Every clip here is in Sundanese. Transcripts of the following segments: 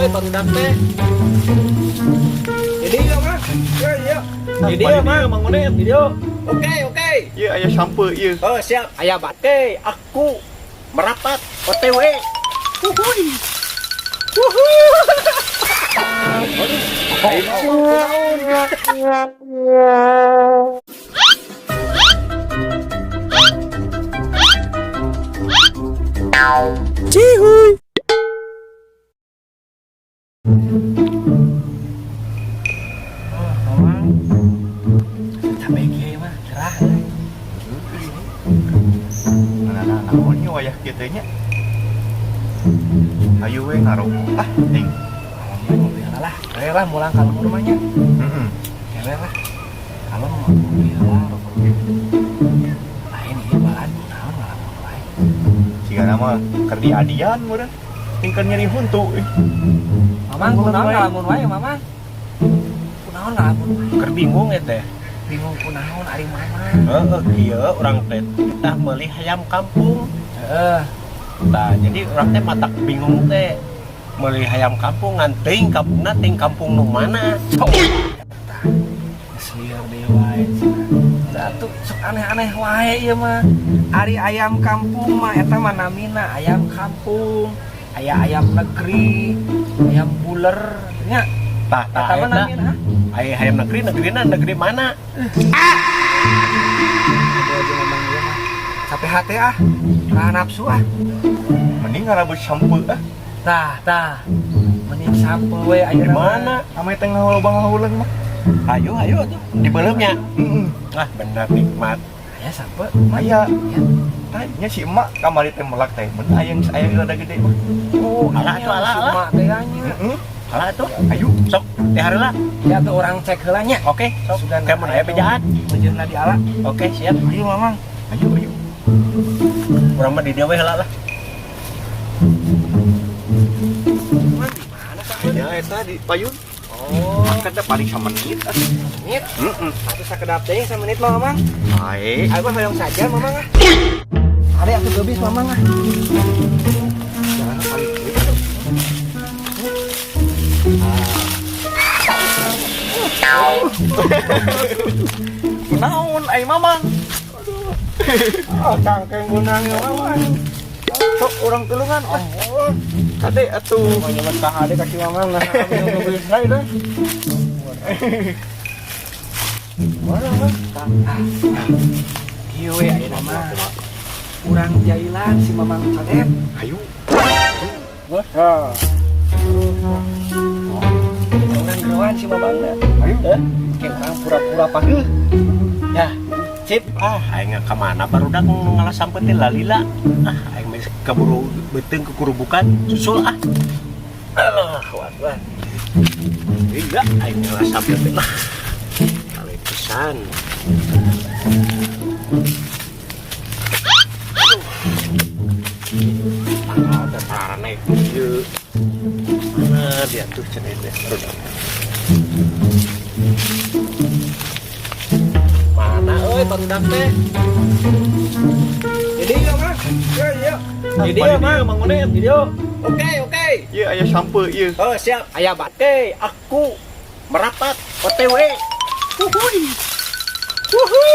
Euy barudak teh? Jadi ieu mah. Ieu ieu. Jadi ieu mah Mang Unet, video. Oke, oke. Ieu aya sampeu ieu. Oh, siap. Aya bate, aku merapat OTW. Wuhui. Wuhui. Cihuy. Oh, Mamang. Capek kieu mah, gerah euy. Nah, nah, naon nya wayah kieu teh nya? Hayu we ngarokok ah, ting. Ngopi lah, we lah mulang ka lembur mah nya. Heeh. Kewe lah. Kalau mau ngopi lah, rokok. Lain ieu balan naon ngalamun wae. Sigana mah keur diadian meureun. Tinggal nyeri huntu. Eh. Mamang kunaon ngalamun wae, Mamang? Kunaon ngalamun wae? Keur bingung ya teh. Bingung kunaon ari Mamang? Heeh, kieu urang teh tah meuli hayam kampung. Heeh. Nah, jadi urang teh matak bingung teh. Meuli hayam kampung ngan teuing kampungna ting kampung nu mana? Tah. Geus lieur deui wae cenah. Da atuh sok aneh-aneh wae ieu mah. Ari ayam kampung mah eta mah namina ayam kampung. Aya ayam negeri, ayam buler nya. Tah, tah Eta mah eta. Namina. Aya hayam negeri, negerina negeri mana? Aduh aja ngomong ieu mah. Capek hati ah. Kalah nafsu ah. Mending ngarabut sampeu ah. Tah, tah. Mending sampeu we Di ayeuna mah. mana? Ame teh ngaloba ngahuleng mah. Ayo, ayo atuh. Dibeuleum nya. Heeh. Ah, bener nikmat. Aya sampeu. Aya. Ya. Tadinya si emak kamari teh melak teh mun aya geus aya rada gede mah. Oh, alah atuh, alah, Si alah. emak teh nya. Heeh. Alah atuh. Ayo. Sok, teh heula. Ya tuh orang cek heula nya. Oke, sok. Sugan Kayak mun aya bejaan. Mejeuna diala. Oke, siap. Ayo Mamang. Ayo, ayo. Urang mah di dieu we heula lah. Mamang di mana sampeu? Ya eta di payun. Oh, Kan teh paling samenit ah. menit. Heeh. Atuh sakedap teh samenit mah Mamang. Bae. Ayo mah hoyong saja Mamang ah. Ada atuh geubis Mamang ah. Jalan paling kieu atuh. Kunaon ai Mamang? Oh, cangkeng gunang ya Mamang. Sok urang tulungan ah. Oh, Kade atuh. mau nyemet ka hade ka si Mamang nah ambil geubis deui deh. Mana Mang? Kieu we ayeuna mah. Urang jailan si Mamang Codep. Ayo. Wah. Urang geroan si Mamangna. Ayo. Eh, kayak urang pura-pura pageuh. Ya, sip. Ah, aing ka mana barudak ngalah sampeu teh lalila. Ah, aing geus kaburu beuteung kukurubukan, susul ah. Alah, waduh. Iya, aing ngalah sampeu teh lah. Kali pisan. Tanggal teh tara naik ieu. Mana dia tuh cenah teh barudak. Mana euy barudak teh? Jadi ieu mah. Ieu ieu. Jadi ieu mah Mang Unet, video. Oke, oke. Ieu aya sampeu ieu. Oh, siap. Aya bate, aku merapat OTW. Wuhui. Wuhui.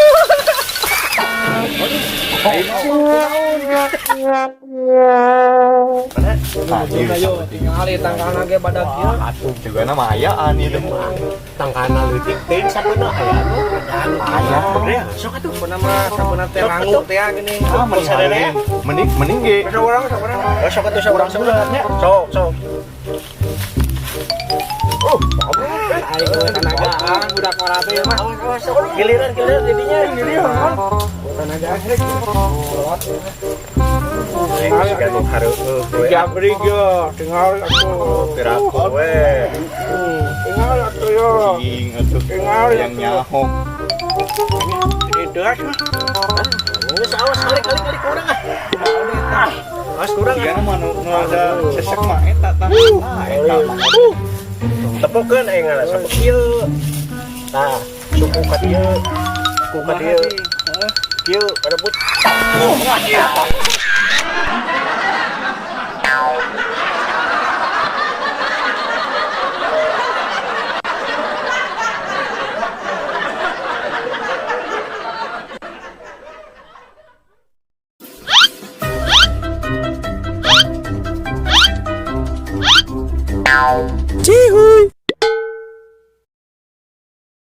Tah, ieu Ayo tingali tangkalna ge badag kieu. Atuh juga nama ayaan ieu teh. Tangkana leutik teuing sabeuna aya anu. Aya. Ya, sok atuh. Sabeuna mah sabeuna teh rangu teh gini. Ah, mending Sarere. mending mending ge. Sok urang sok urang. Oh, sok atuh sok urang sok. Sok, sok. Oh, Aing we tanagaan budak marate ieu mah. Awas, awas, sok. Giliran, giliran jadinya. Giliran. Tanagaan rek. Aing siga nu hareueuh we. Jabrik yo, tinggal atuh. Piraku we. Tinggal atuh yo. Cing atuh. Tinggal Yang nyaho. Jadi deras mah. Geus awas kali kali kali kurang ah. Awas kurang ah. Siga mah nu nu ada sesek mah eta tah. Ah, eta mah. Tepokeun aing ngalah sok kieu. Tah, suku ka dieu. Suku ka dieu. Kieu karebut. Cihuy.